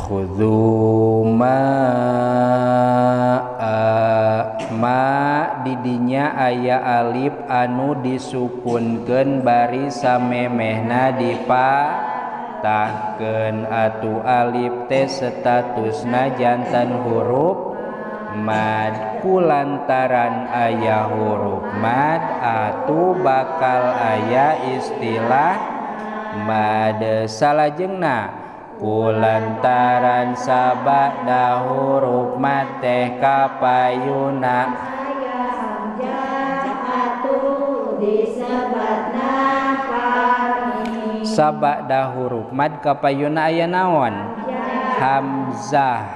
Khudzu ma ma didinya aya alif anu disukunkeun bari samemehna dipatahkeun atuh alif teh statusna janten huruf mad. Kulantaran aya huruf mad atuh bakal aya istilah mad. Salajengna kulantaran sabada huruf mad teh kapayuna aya hamzah atuh disebatna far'i. Sabada huruf mad kapayuna aya naon? Hamzah.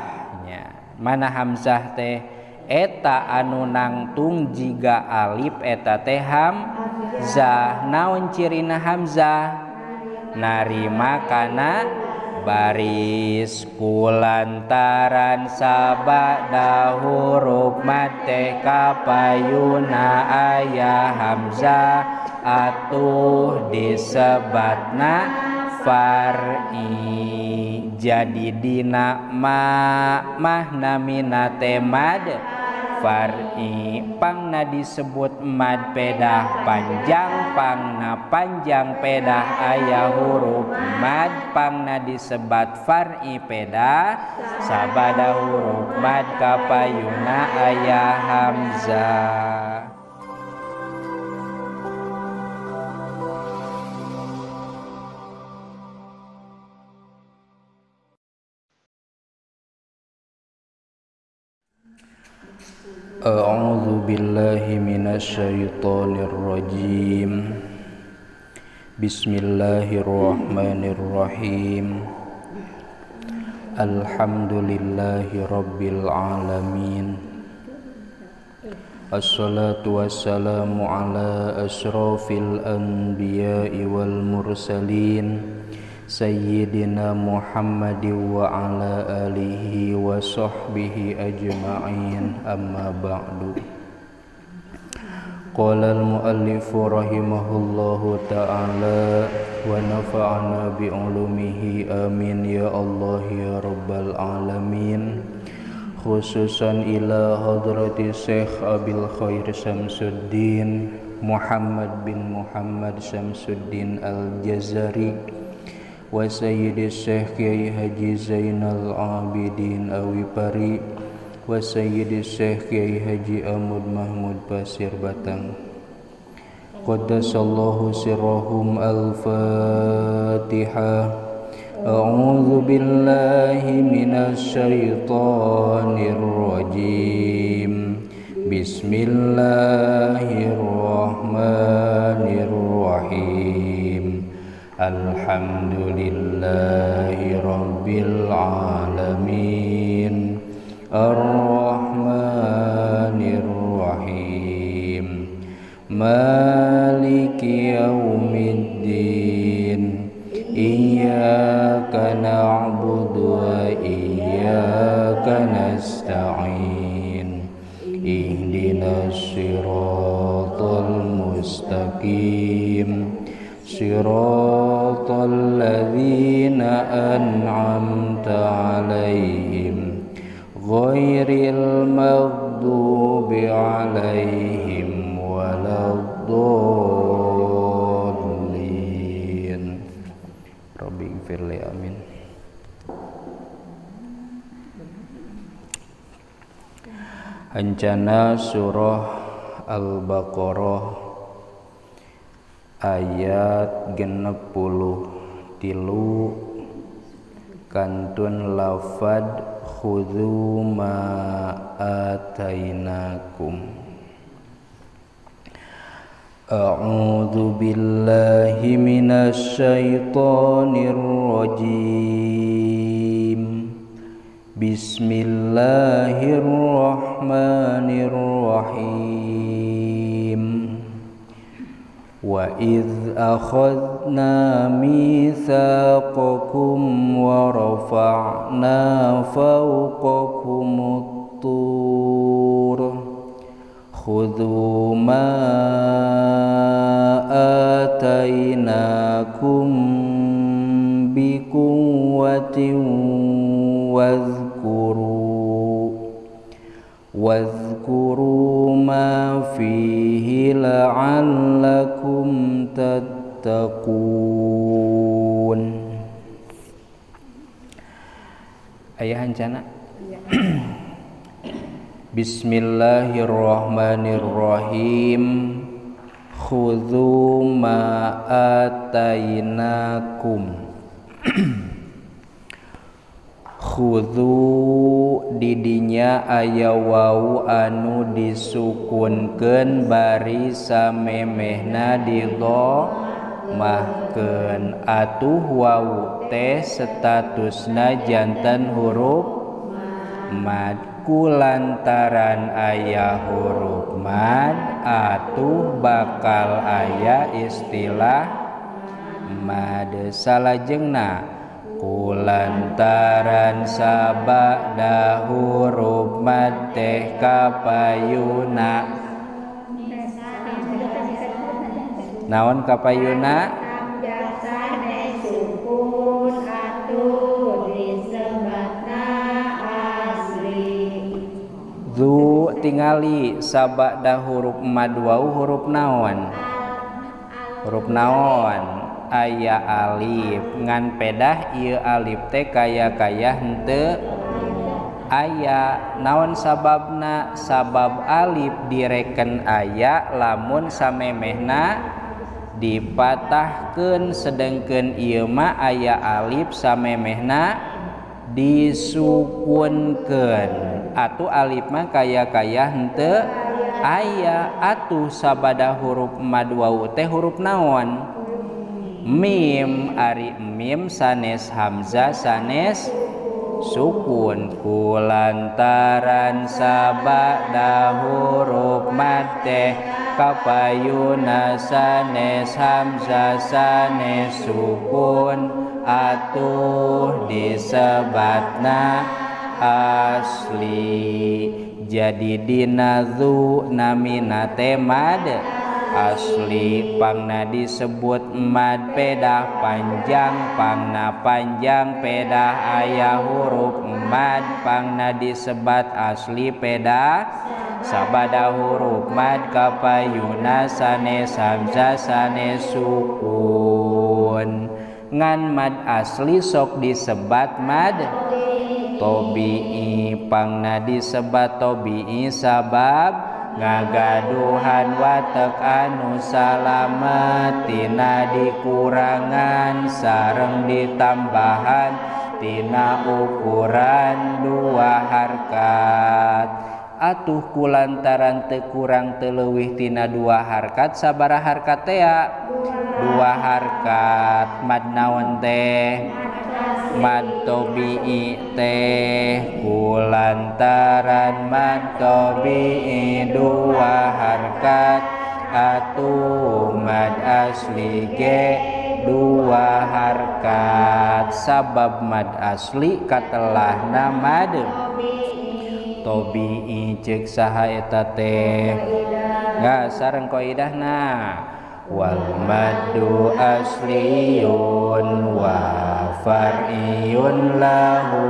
Mana hamzah teh? Eta anu nangtung jiga alif eta teh hamzah. Naon cirina hamzah? Narima kana baris. Kulantaran sabada huruf mad teh kapayuna aya hamzah atuh disebatna far'i. Jadi dina ma mah namina teh mad far'i, pangna disebut mad pedah panjang, pangna panjang pedah aya huruf mad, pangna disebat far'i pedah sabada huruf mad kapayuna aya hamzah. A'udzu billahi minasyaitonir rajim. Bismillahirrahmanirrahim. Alhamdulillahi rabbil alamin. Assalatu wassalamu ala asyrafil anbiya'i wal mursalin sayyidina Muhammadin wa ala alihi wa sahbihi ajma'in. Amma ba'du. Qala al-muallifu rahimahullahu ta'ala wa nafa'ana bi'ulumihi amin ya Allah ya rabbal alamin. Khususan ila hadrati Syekh Abil Khair Samsuddin Muhammad bin Muhammad Samsuddin Al-Jazari wa Sayyidi Syekh Kiai Haji Zainal Abidin Awipari wa Sayyidi Syekh Kiai Haji Ahmad Mahmud Pasir Batang. Qaddasallahu sirrahum. Al-Fatihah. A'udzu billahi minasy syaithanir rajim. Bismillahirrahmanirrahim. Alhamdulillahi rabbil alamin. Arrahmanir rahim. Maliki yaumiddin. Iyyaka na'budu wa iyyaka nasta'in. Ihdinas siratal mustaqim. Siratal ladzina an'amta 'alaihim ghairil maghdubi 'alaihim waladdallin. Rabbi ighfirli, amin. Rencana surah Al-Baqarah ayat 63 kantun lafad khudzu ma atainakum. A'udzu billahi minasy syaithanir rajim. Bismillahirrahmanirrahim. Wa idh akhadna mitsaqakum wa rafa'na fawqakumut tur khudhu ma atainakum biquwwatin Wadhkuru ma fihi la'allakum tattaqun. Ayah hancana. Bismillahirrahmanirrahim. Khudhu ma atainakum. Khudhu didinya aya wau anu disukunkeun bari samemehna didhammahkeun. Atuh wau teh statusna janten huruf mad. Kulantaran aya huruf mad atuh bakal aya istilah mad. Salajengna kulantaran sabada huruf mad teh kapayuna. Naon kapayuna? Zu tingali sabada huruf mad wau huruf naon? Huruf naon? Aya alif ngan pedah ieu alif teh kaya-kaya henteu aya. Naon sababna? Sabab alif direken aya lamun samemehna dipatahkeun, sedengkeun ieu mah aya alif samemehna disukunkeun. Atuh alif mah kaya-kaya henteu aya. Atuh sabada huruf mad wau teh huruf naon? Mim. Ari mim sanes hamzah sanes sukun. Kulantaran sabada huruf mad teh kapayuna sanes hamzah sanes sukun atuh disebatna asli. Jadi dina zu namina teh mad asli, pangna disebut mad pedah panjang, pangna panjang pedah aya huruf mad, pangna disebat asli pedah sabada huruf mad kapayuna sanes hamzah sanes sukun. Ngan mad asli sok disebat mad tobi'i, pangna disebat tobi'i sabab ngagaduhan watek anu salamet tina dikurangan sareng ditambahan tina ukuran dua harkat. Atuh kulantaran teu kurang teu leuwih tina dua harkat, sabaraha harkat teh ya? Dua harkat. Mad naon teh? Mad tobi'i teh. Kulantaran mad tobi'i dua harkat atuh mad asli ge dua harkat. Sabab mad asli katelahna mad tobi'i. Ceuk saha eta teh? Nggak sareng kaidahna. Wal maddu asliyun wa far'iyun lahu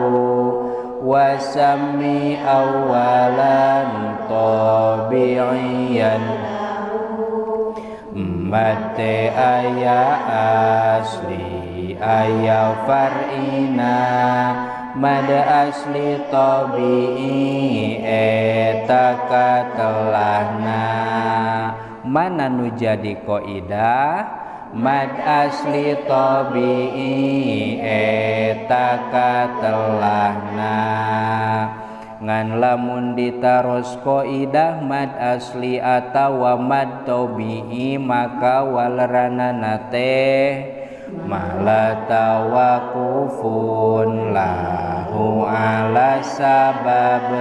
wa sami awalan tabi'iyan. Mad aya asli aya far'ina, mad asli tabi'i eta katelahna. Mana nu jadi kaidah? Mad asli tabi'i eta katelahna. Ngan lamun ditaros kaidah mad asli atawa mad tabi'i maka waleranana teh mala tawaqufun lahu ala sabab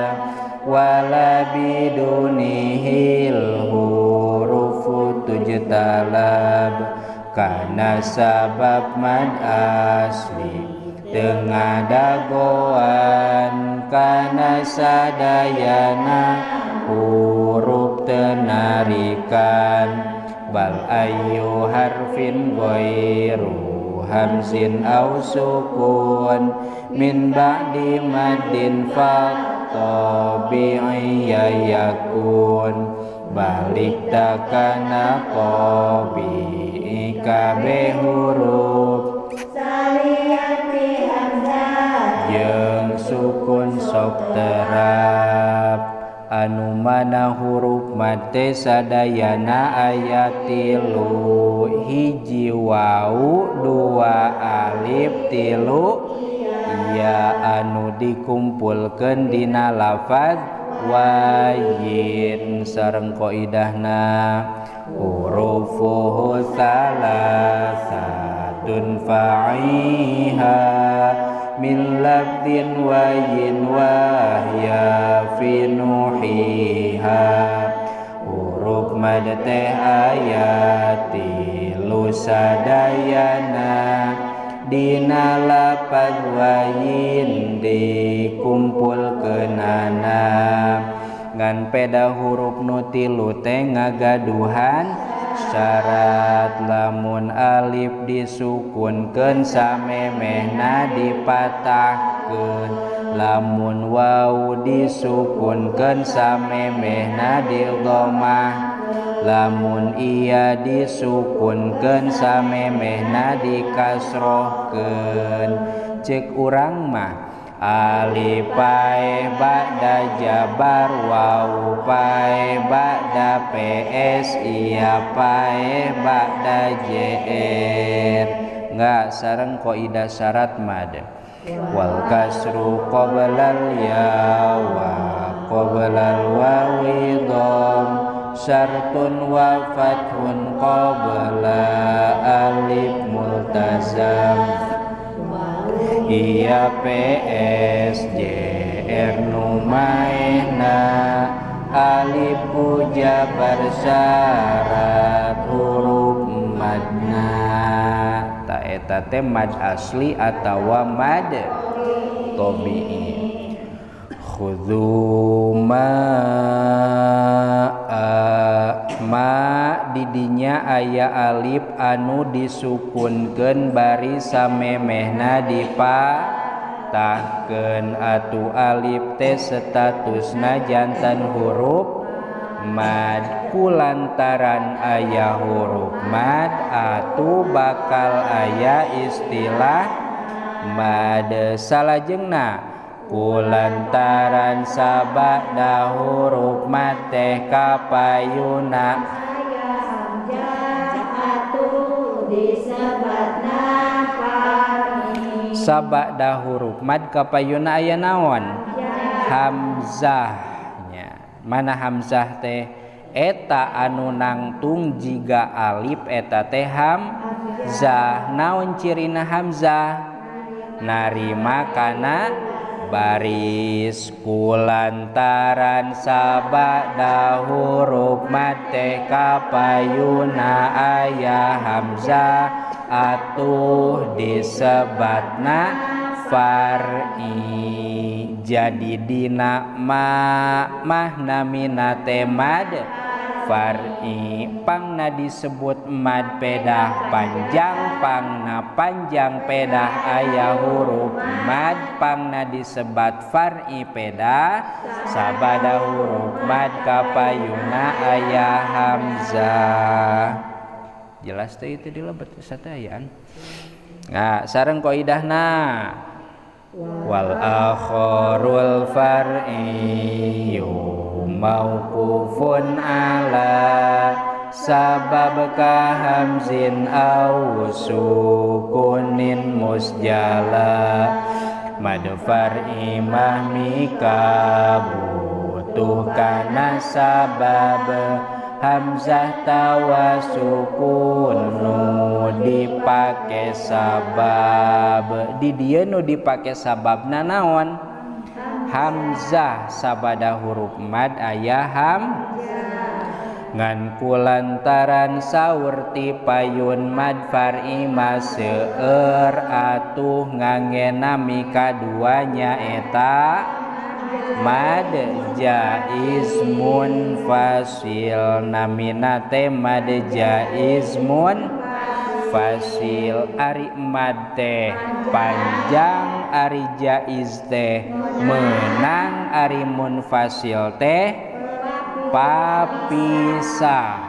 wala bidunihil hurufu tujtalab. Kana sabab mad asli teu ngadagoan kana sadayana huruf tenarikan. Bal ayu harfin ghairu hamzin aw sukun min ba'di maddin fattabi'i yakun balik takana tabi'i kabeh huruf saliyati hamzah jeung sukun sok terap anu mana huruf mad teh sadayana aya 3 hiji wau 2 alif 3 ya anu dikumpulkeun dina lafaz wayin sareng kaidahna hurufuhu salasatun fa'iha min lafdin wayin wahya fi nuhiha huruf mad teh aya 3 sadayana dina lafaz wayin dikumpulkeunana ngan peda huruf nu 3 teh ngagaduhan syarat lamun alif disukunkeun samemehna dipatahkeun lamun waw disukunkeun samemehna didhammah lamun iya disukunkeun samemehna dikasrohkeun cek urang mah alif pae ba'da jabar waw pae ba'da ps iya pae ba'da jr enggak sareng kaidah syarat mad wal kasru qoblal ya wa qoblal wawi dham syartun wa fathun qabla alif multazam iya PS JR nu maena alif jabar syarat huruf madna ta eta teh mad asli atawa mad tabi'i khudzu ma ma didinya aya alif anu disukunkeun bari samemehna dipatahkeun atuh alif teh statusna janten huruf mad kulantaran aya huruf mad atuh bakal aya istilah mad salajengna kulantaran sabada huruf mad teh kapayuna aya hamzah atuh disebatna far'i sabada huruf mad kapayuna aya naon hamzahnya mana hamzah teh eta anu nangtung jiga alif eta teh hamzah naon cirina hamzah narima kana baris kulantaran sabada huruf mad teh kapayuna aya hamzah atuh disebatna far'i jadi dina ma mah namina teh mad far'i pangna disebut mad pedah panjang pangna panjang pedah aya huruf mad pangna disebat far'i pedah sabada huruf mad kapayuna aya hamzah jelas teh itu dilebet satayaan nah sareng kaidahna wal akharul far'iyyu mauqufun ala sabab kahamzin aw sukunin musjala mad far'i mah mika butuh kana sabab hamzah tawasukun nu dipake sabab di dieu nu dipake sababna naon hamzah sabada huruf mad aya ham ngan kulantaran saur ti payun mad far'i mah seueur atuh ngangge nami kaduanya eta mad jaiz munfasil namina teh mad jaiz munfasil ari mad teh panjang ari jaiz teh menang ari munfasil teh papisahnya.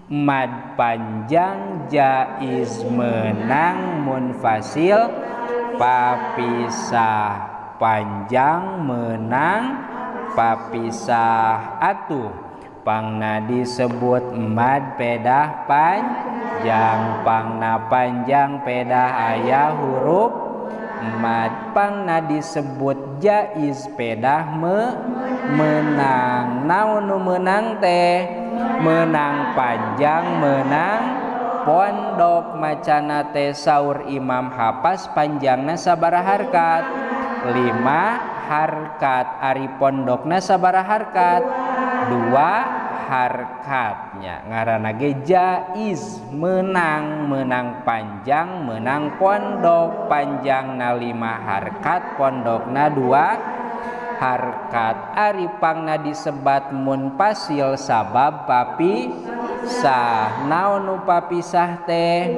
Mad panjang jaiz menang munfasil papisah, panjang menang papisah. Atuh pangna disebut mad pedah panjang, pangna panjang pedah aya huruf mad, pangna disebut jaiz pedah menang. Naon nu menang teh? Menang panjang menang pondok. Macana teh saur Imam Hapas panjangna sabaraha harkat? 5 harkat. Ari pondokna sabaraha harkat? 2 harkatnya. Ngaranna ge jaiz menang, menang panjang menang pondok, panjangna 5 harkat pondokna 2 harkat. Ari pangna disebat munfasil sabab papisah. Naon nu papisah teh?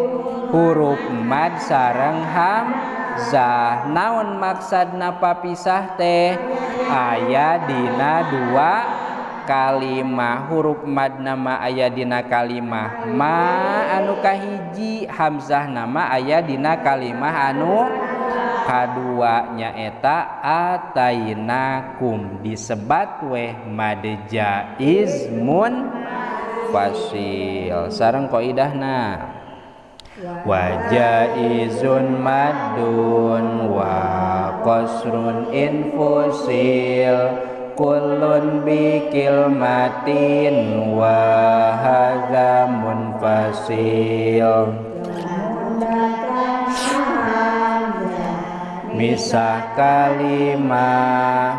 Huruf mad sareng hamzah. Naon maksadna papisah teh? Aya dina 2 kalimah. Huruf mad nama aya dina kalimah ma anu kahiji, hamzah nama aya dina kalimah anu kadua, nyaeta atainakum. Disebat weh mad jaiz munfasil. Sareng kaidahna wa jaizun madun wa qasrun infusil kullun bikilmatin wa hadza munfasil. Misah kalimah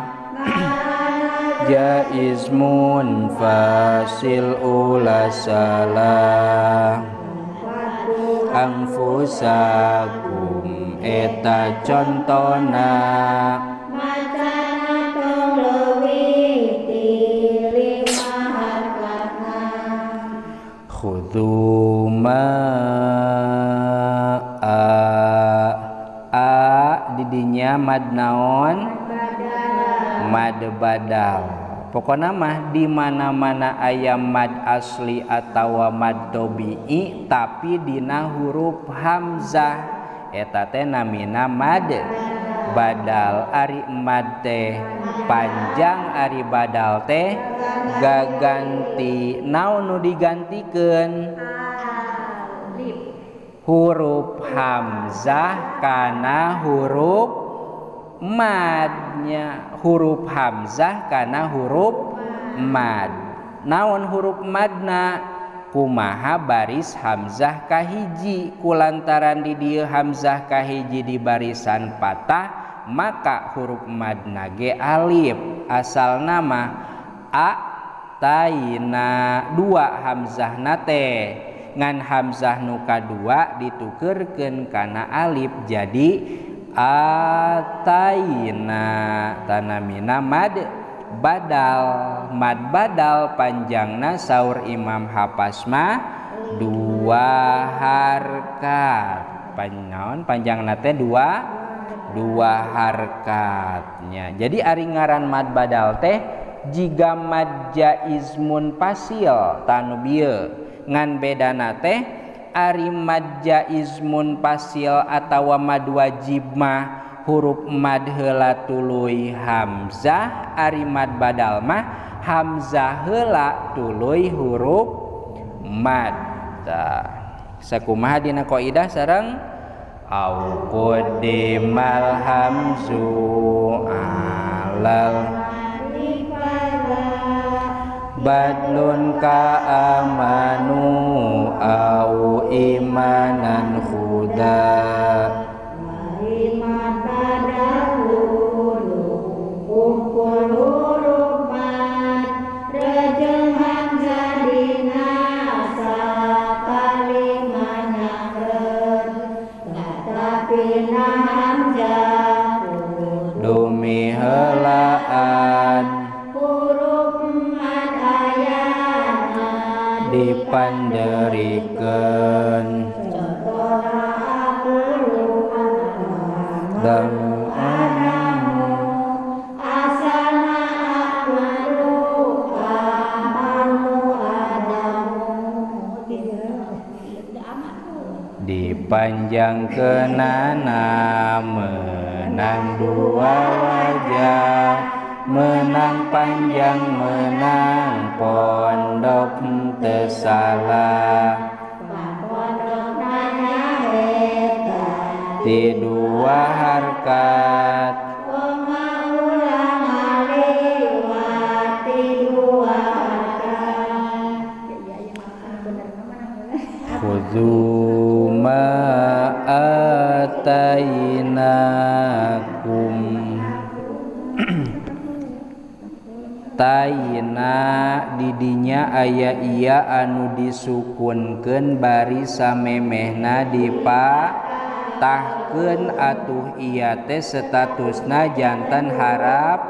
jaiz munfasil ula salah anfusakum eta contona. Macana tong leuwih ti 5 harkatna. Khudhu ma a didinya mad naon? Mad badal. Pokona mah di mana-mana aya mad asli atawa mad tobi'i tapi dina huruf hamzah eta teh namina mad badal. Ari mad teh panjang, ari badal teh gaganti. Naon nu digantikeun? Huruf hamzah kana huruf madnya. Huruf hamzah kana huruf mad. Naon huruf madna? Kumaha baris hamzah kahiji. Kulantaran di dieu hamzah kahiji di barisan patah, maka huruf madna ge alif. Asal nama a taina 2 hamzahna teh, ngan hamzah nu kadua ditukerkeun kana alif jadi ataina. Tanamina mad badal. Mad badal panjangna saur Imam Hafsma 2 harkat. Panjang panjangna teh 2 harkatnya. Jadi ari ngaran mad badal teh jiga mad jaiz munfasil tanu bieu, ngan bedana teh ari mad jaiz munfasil atawa mad wajib mah huruf mad heula tuluy hamzah, ari mad badal mah hamzah heula tuluy huruf mad. Tah sakumaha dina kaidah sareng au qaddimal hamzu alal badlun ka amanu au imanan khuda iman badalulu kumpul huruf mad rejeng hamzah dina sakalimah nyangreun katapina hamzah dumi heulaan huruf mad ayana dipanderikeun dami Dipanjangkeunana menang dua wajah, menang panjang menang pondok teu salah. Ti dua harkat khudzu ma atainakum. Taina didinya aya iya anu disukunkeun bari samemehna dipatahkeun atuh iya teh statusna janten harap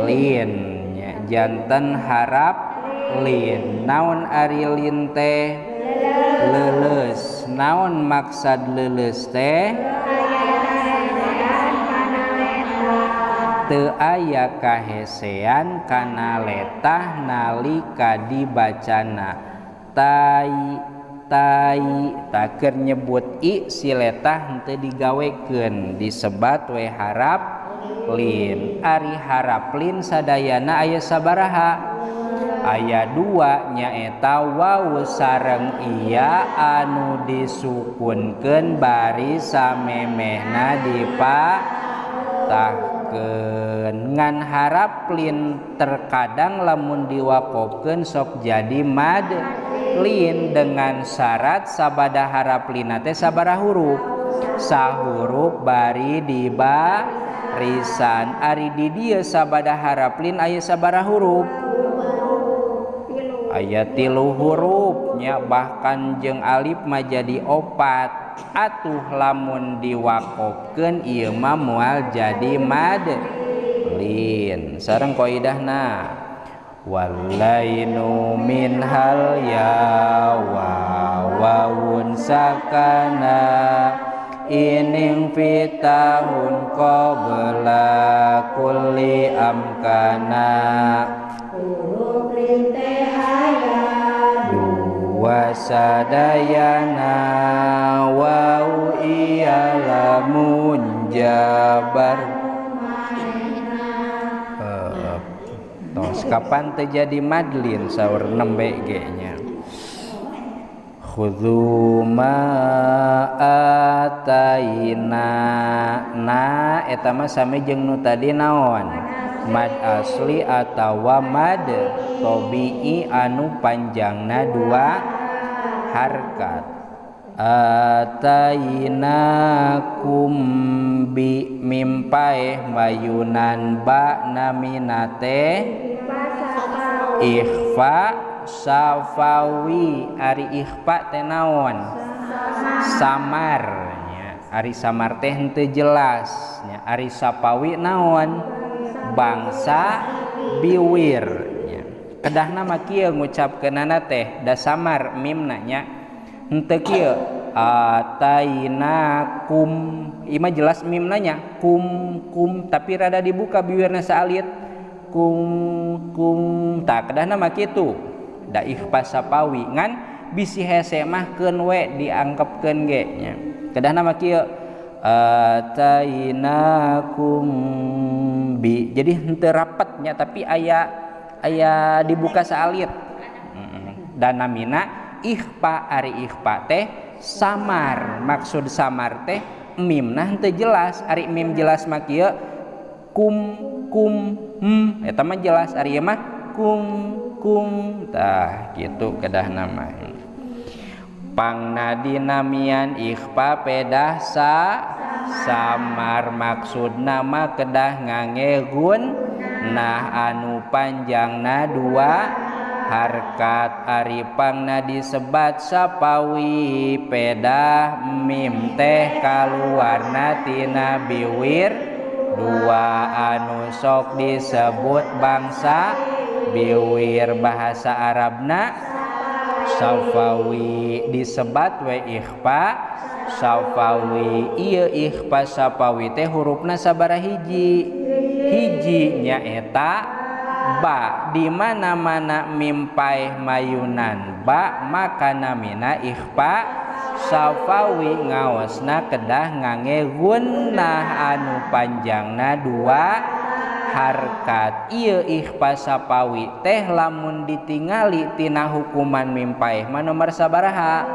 lin, janten harap lin. Naon ari lin teh? Leuleus. Naon maksad leuleus teh? Teu aya kahesean kana letah nalika dibacana. Tai tai taker nyebut i si letah henteu digawekeun disebat we harap lin. Ari harap lin sadayana aya sabaraha? Aya dua, nyaeta wawu sareng iya anu disukunkeun bari samemehna dipatahkeun. Ngan harap lin terkadang lamun diwakofkeun sok jadi mad lin dengan syarat sabada harap lina teh sabaraha huruf? Sahurup bari dibarisan. Ari di dieu sabada harap lin aya sabaraha huruf? Aya 3 huruf nya, bahkan jeung alif mah jadi 4. Atuh lamun diwakofkeun ieu mah moal jadi mad lin. Sareng kaidahna walainu min hal ya wa wawun sakana ining fitahun qabla kulli amkana. Huruf lin teh aya dua sadayana wau iya lamun jabar. Tos kapan terjadi madlin saur nembe ge nya. Khudzu ma ataina. Na eta mah sami jeung nu tadi naon? Mad asli atawa mad tabi'i anu panjangna dua harkat. Atainakum bi mim paeh mayunan ba namina teh ikhfa safawi. Ari ikhfa teh naon? Samar nya. Ari samar teh henteu jelas nya. Ari sapawi naon? Bangsa biwir nya. Kedahna mah kieu ngucapkeunana teh da samar mimna nya. Henteu kieu atainakum, ieu mah jelas mimna nya, kum kum, tapi rada dibuka biwirna saalit kum kum. Tah kedahna mah kitu da ikhfa sapawi, ngan bisi hese mah keun we diangkepkeun ge nya. Kedahna mah kieu atainakum bi, jadi henteu rapet nya tapi aya aya dibuka saalit. Dan namina ikhfa. Ari ikhfa teh samar, maksud samar teh mimna henteu jelas. Ari mim jelas mah kieu kum kum eta mah jelas. Ari ieu mah kum kum, tah kitu kedahna mah. Pangna dinamian ikhfa pedah sa samar, maksudna mah kedah ngange gun nah anu panjangna dua harkat. Ari pangna disebat sapawi pedah mim teh kaluarna tina biwir dua anu sok disebut bangsa biwir, bahasa Arabna safawi disebat we ikhfa safawi. Ieu ikhfa safawi teh hurufna sabaraha hiji? Hiji nyaeta ba. Di mana-mana mim paeh mayunan ba maka namina ikhfa Safawi ngaosna kedah ngange gunnah anu panjangna dua harkat. Ieu ikhfa safawi teh lamun ditingali tina hukuman mim paeh mah nomor sabaraha?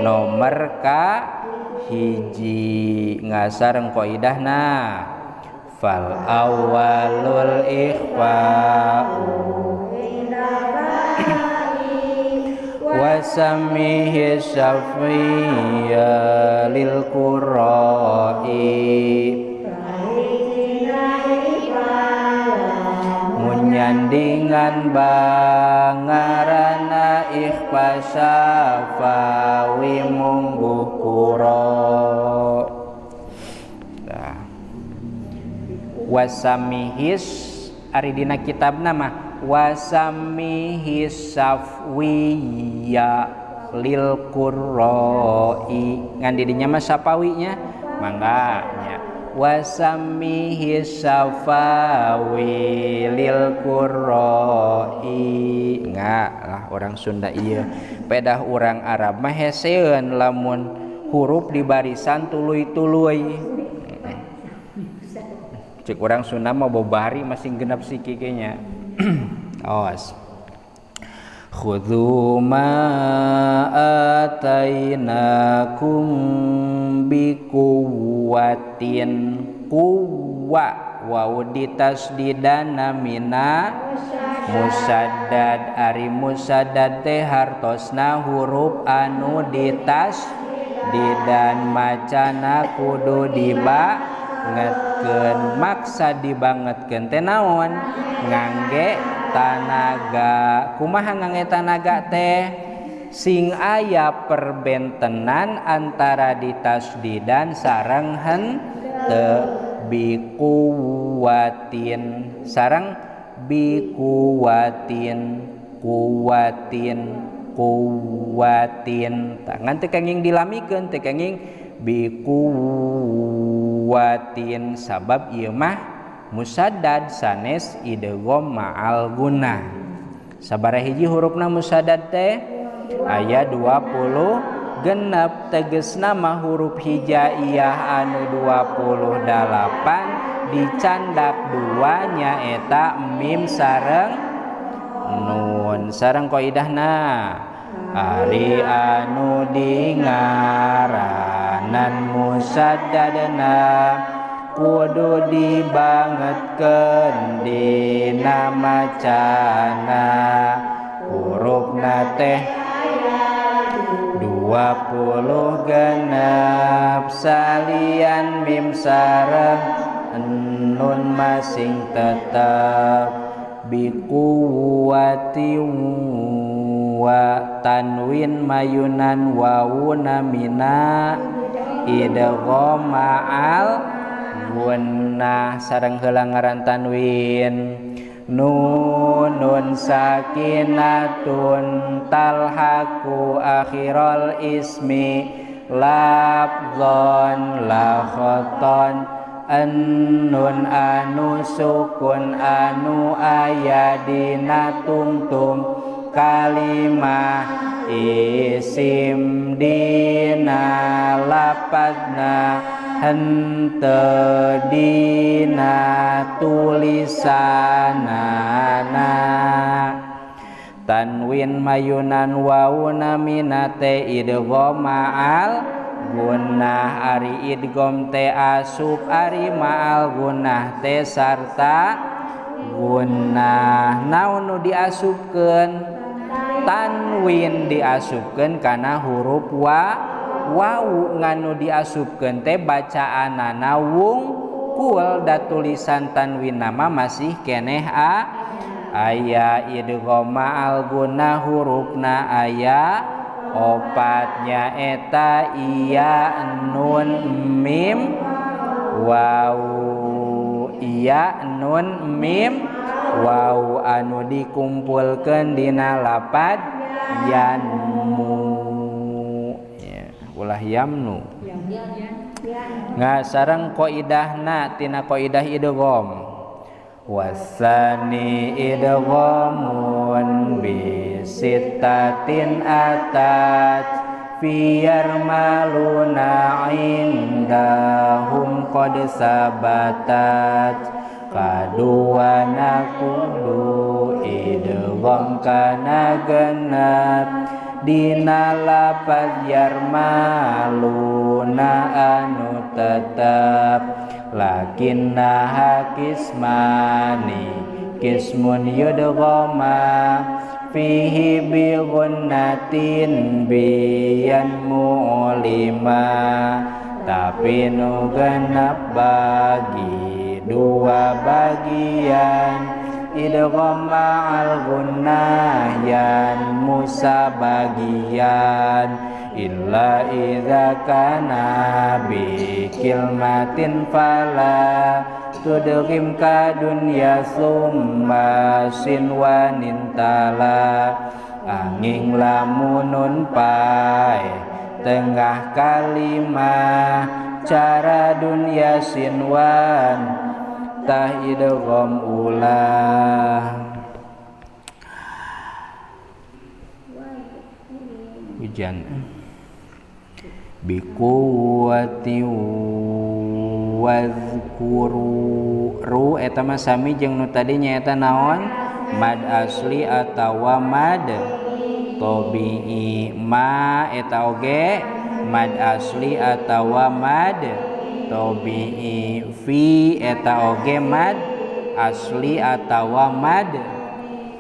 Nomor ka hiji. Ngasareng kaidahna fal awalul ikhfa'u wasamihi syafiyya lil qura'i munyandingan bangarana ikhfa syafawi mungguh qura. Wasamihis ari dina kitabna mah wasamihis safwiya lil qurra'i ngan di dinya mah sapawinya mangga nya wasamihis safawi lil qurra'i nga lah orang Sunda ieu pedah urang Arab mah heseun lamun huruf di barisan tuluy-tuluy. Cek orang Sunda mah bobari masing genap siki kayaknya. Awas. Khudzu ma atainakum biquwwatin quwwa waw ditasdidana mina musaddad ari musaddad teh hartosna huruf anu ditasdidan macana kudu diba ngetkeun maksa dibangetkeun teh naon ngangge tanaga. Kumaha ngangge tanaga teh sing aya perbentenan antara ditasdidan sareng henteu biquwatin sareng biquwatin kuwatin kuwatin tangan teu kenging dilamikeun teu kenging biquwatin sabab ieu mah musaddad sanes idgham ma'al gunnah. Sabaraha hiji hurufna musaddad teh aya 20 genep tegesna mah huruf hijaiyah anu 28 dicandak dua nyaeta mim sareng nun. Sareng kaidahna ari anu dingaranan musaddadna kudu dibangetkeun dina macana hurufna teh 20 genep salian mim sareng nun masing tetep biquwwati wa tanwin mayunan wawuna mina idgham ma'al gunnah sareng heula ngaran tanwin nunun sakinatun talhaqu akhiral ismi lafzon la khaton annun anu sukun anu aya dina tungtung kalimah isim dina lapazna henteu dina tulisanana tanwin mayunan wawuna minate idgham ma'al gunnah ari idgham teh asup ari ma'al gunnah teh sarta gunnah. Naon nu diasupkeun? Tanwin diasupkeun kana huruf wa wawu nganu diasupkeun teh bacaanana wungkul da tulisan tanwin nama masih keneh a aya idgham ma'al gunnah hurufna aya opatnya eta iya nun mim wawu iya nun mim wawu anu dikumpulkeun dina lapad yanmu ya, ulah yamnu nggak sareng qaidahna tina qaidah idgham wasani idghamun bi sittatin atat fi yarmaluna indahum qad sabatat kaduana kudu idgham kana genep dina lapaz yarmaluna anu tetep lakinnaha kismani kismun yudghama fihi bi gunnatin biyan mu'lima tapi nu genep bagi dua bagian idgham ma'al gunnah yan musa bagian illa idza kana bi kilmatin fala tudghim ka dunya summa sinwanin tala angin lamunun pae tengah kalimah cara dunya sinwan tah idgham ulah. Hujan biquwwati wazkuru ru eta mah sami jeung nu tadi nyaeta naon mad asli atawa mad tabi'i ma eta oge mad asli atawa mad tabi'i fi eta oge mad asli atawa mad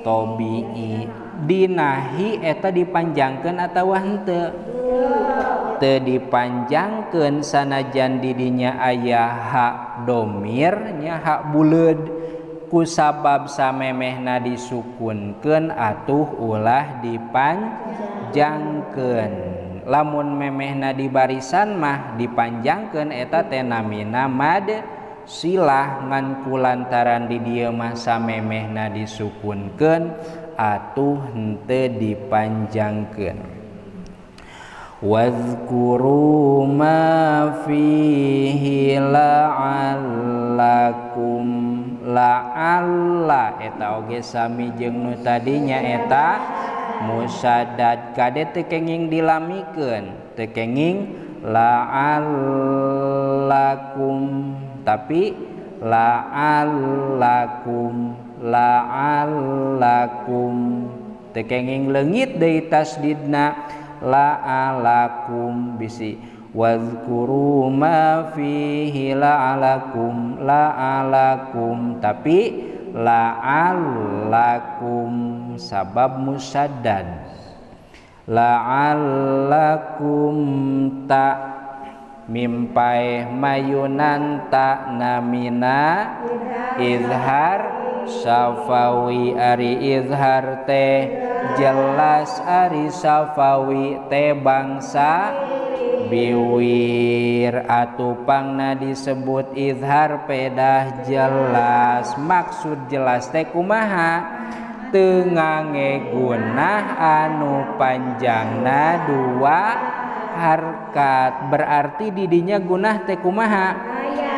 tabi'i dinahi eta dipanjangkeun atawa henteu teu dipanjangkeun sanajan didinya aya hak domir nya hak buleud kusabab samemehna disukunkeun atuh ulah dipanjangkeun lamun memehna di barisan mah dipanjangkeun eta teh namina mad silah ngan kulantaran di dieu mah samemehna disukunkeun atuh henteu dipanjangkeun. Wazkuru ma fihi la'allakum la'alla eta oge sami jeung nu tadinya eta musaddad kade teu kenging dilamikeun teu kenging la'allakum tapi la'allakum la'allakum teu kenging leungit deui tasdidna la'alakum bisi wazkuru ma fihi la'alakum la'alakum tapi la'allakum sabab musaddad la'allakum ta mimpai mayunan ta namina izhar safawi ari izhar teh jelas ari safawi teh bangsa biwir atupangna disebut izhar pedah jelas maksud jelas teh kumaha teu ngange gunah anu panjangna dua harkat berarti didinya gunah teh kumaha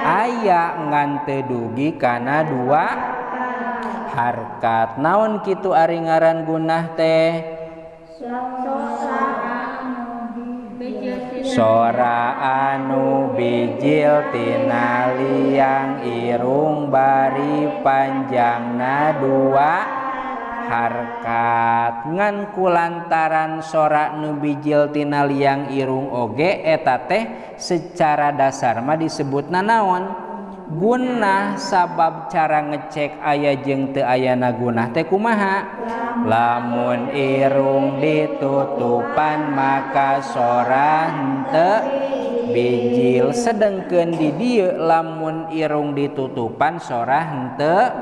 aya ngan teu dugi kana dua harkat naon kitu ari ngaran gunah teh sora anu bijil tina liang irung bari panjangna dua harkat ngan kulantaran sora nu bijil tina liang irung oge eta teh secara dasar mah disebutna naon gunah sabab cara ngecek aya jeung teu ayana gunah teh kumaha lamun irung ditutupan maka sora henteu bijil sedengkeun di dieu lamun irung ditutupan sora henteu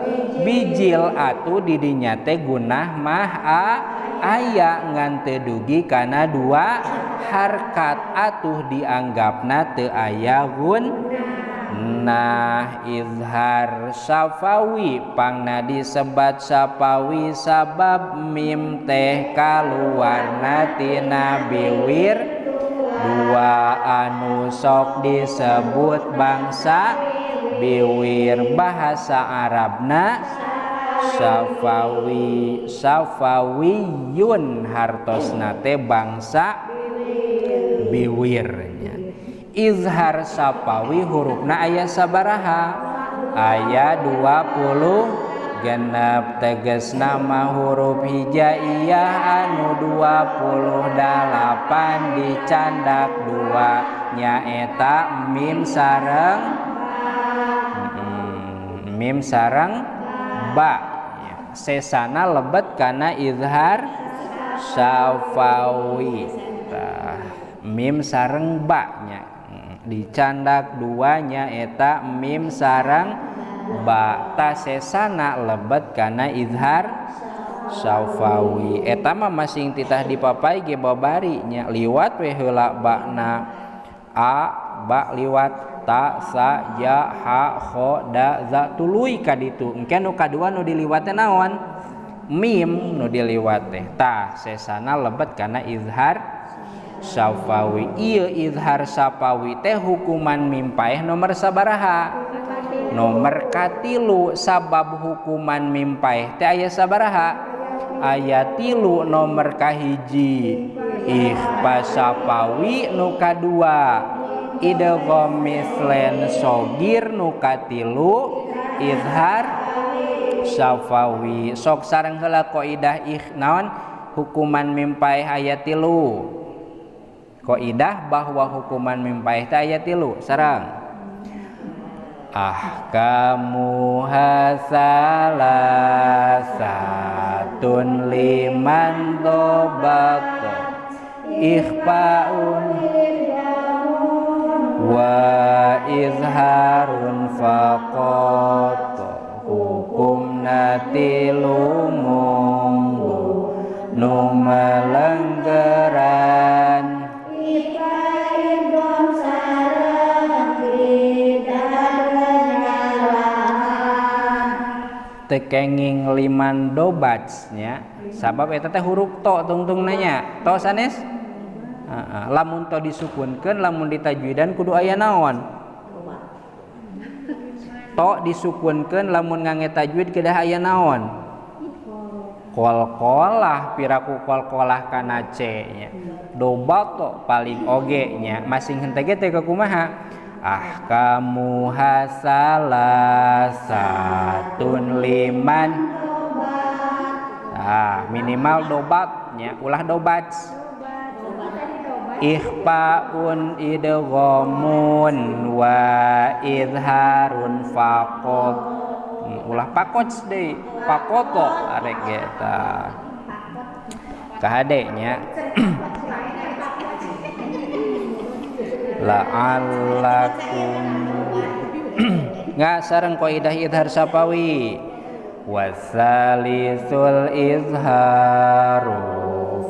bijil atuh di dinya teh gunah mah aya ngan teu dugi kana dua harkat atuh dianggapna teu aya gun. Nah izhar safawi pangna disebat safawi sabab mim teh kaluarna tina biwir dua anu sok disebut bangsa biwir bahasa Arabna safawi safawiyun hartosna teh bangsa Biwirnya. Izhar sapawi hurufna aya sabaraha? Aya 20 genep teges nama huruf hijaiyah anu 28 dicandak dua nyaeta mim sareng ba. Sesana lebet kana izhar syafawi. Tah, mim sareng ba nya dicandak dua nyaeta mim sareng ba. Ta sesana lebet kana izhar syafawi. Eta mah masing titah dipapai ge babari nya liwat we heula bana a ba liwat ta sa ja ha kho da za tuluy ka ditu. Engke nu kadua nu diliwat teh naon? Mim nu diliwat teh. Tah sesana lebet kana izhar syafawi. Ieu izhar syafawi teh hukuman mim paeh nomor sabaraha? Nomor katilu. Sabab hukuman mim paeh teh aya sabaraha? Aya 3. Nomor kahiji ikhfa syafawi, nu kadua idgham mislen sogir, nu katilu izhar syafawi. Sok sareng heula kaidah naon hukuman mim paeh aya 3. Kaidah bahwa hukuman mim paeh teh aya 3 sareng ahkamu hasalasatun liman dobato ikhfaun wa izharun faqat hukumna tilu munggu nu melenggeran tekenging liman dobats nya sabab eta teh huruf to tungtung nanya to sanes. Lamun to disukunkeun lamun ditajwidan kudu aya naon? To disukunkeun lamun ngange tajwid kedah aya naon? Qalqalah piraku qalqalah kana c nya. Dobat to paling oge nya masing henteu ge teh kumaha? Ahkamu hasalasatun liman. Ah, minimal dobat nya, ulah dobat. Ikhfaun idghamun wa izharun faqat. Ulah pakot deui, pakoto arek ge tah. Kahade nya. La'allakum nggak sareng kaidah izhar syafawi. Wasalisul izharu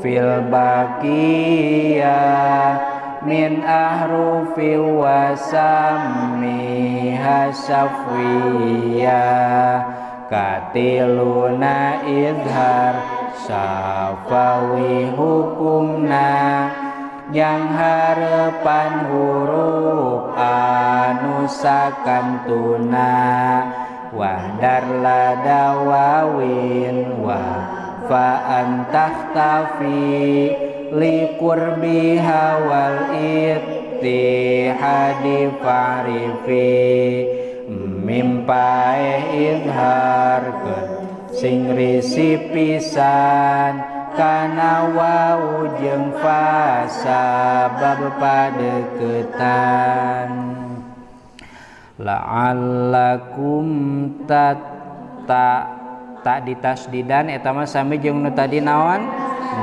fil baqiyah min ahrufi wasamiha syafwiyah katiluna izhar syafawi hukumna yang harapan huruf anu sakantuna wahdar lada wawin wa fa antahtafi li qurbiha wal ittihadi fa'rifi mim paeh izharkeun sing risi pisan kana wau jeung fa sabab padeukeutan. La'allakum ta tak ditasdidan eta mah sami jeung nu tadi naon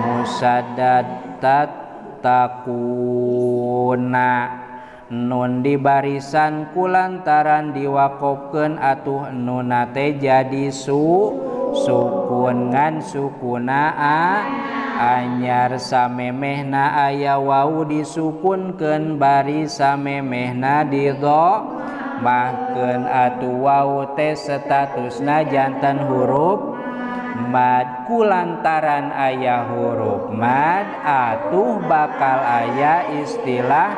musaddad tattaquna nun di barisan kulantaran diwakofkeun atuh nuna teh jadi sukun ngan sukuna a anyar samemehna aya wau disukunkeun bari samemehna di dho mahkeun atuh wau teh statusna janten huruf mad kulantaran aya huruf mad atuh bakal aya istilah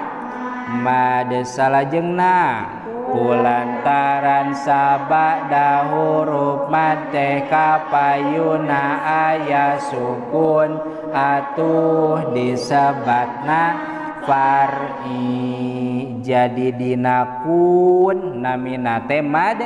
mad salajengna kulantaran sabada huruf mad teh kapayuna aya sukun atuh disebatna far'i. Jadi dina kun namina teh mad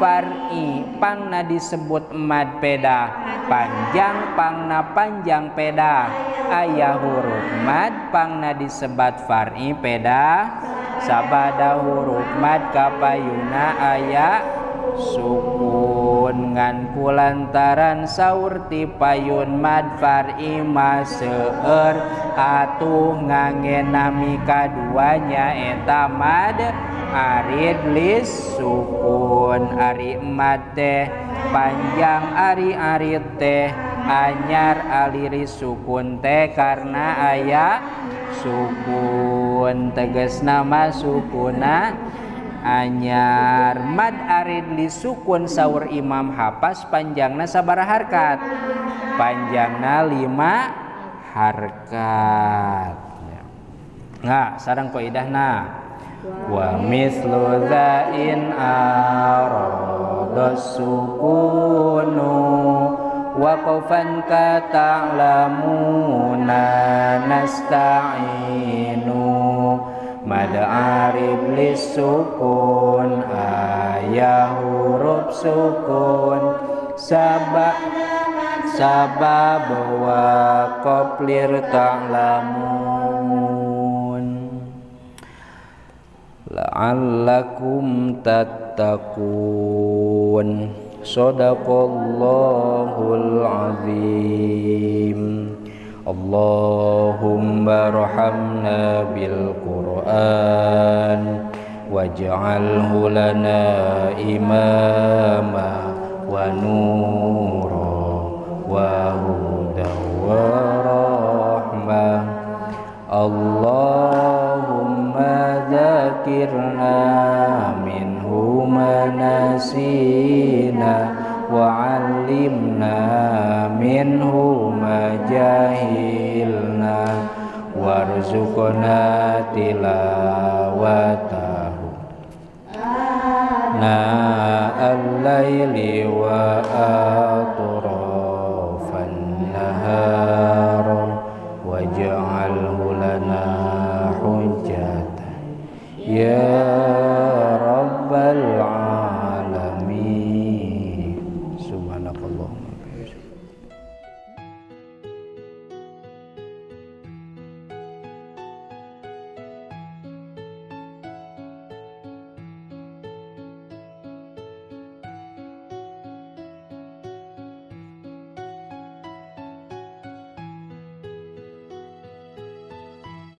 far'i, pangna disebut mad pedah panjang, pangna panjang pedah aya huruf mad, pangna disebat far'i pedah sabada huruf mad kapayuna aya sukun. Ngan kulantaran saur ti payun mad far'i mah seueur atuh ngange nami kaduanya eta mad arid lis sukun. Ari mad teh panjang, ari arid teh anyar, aliri sukun teh karena aya sukun, tegasna mah sukuna anyar. Mad arid li sukun saur Imam Hapas panjangna sabaraha harkat? Panjangna 5 harkat. Nah, sareng kaidahna wa mislu dza'in arada sukunu waqafan ka ta'lamuna nasta'inu mad arid lisukun aya huruf sukun sabab sabab wa qaflir ta'lamun la'allakum tattaqun. Shadaqallahul azim. Allahumma arhamna bil Qur'an waj'alhu lana imama wa nura wa huda wa rahmah. Allahumma dzakirna minhu ma nasina wa 'allimna minhu ma jahilna warzuqna tilawatahu na al-laili wa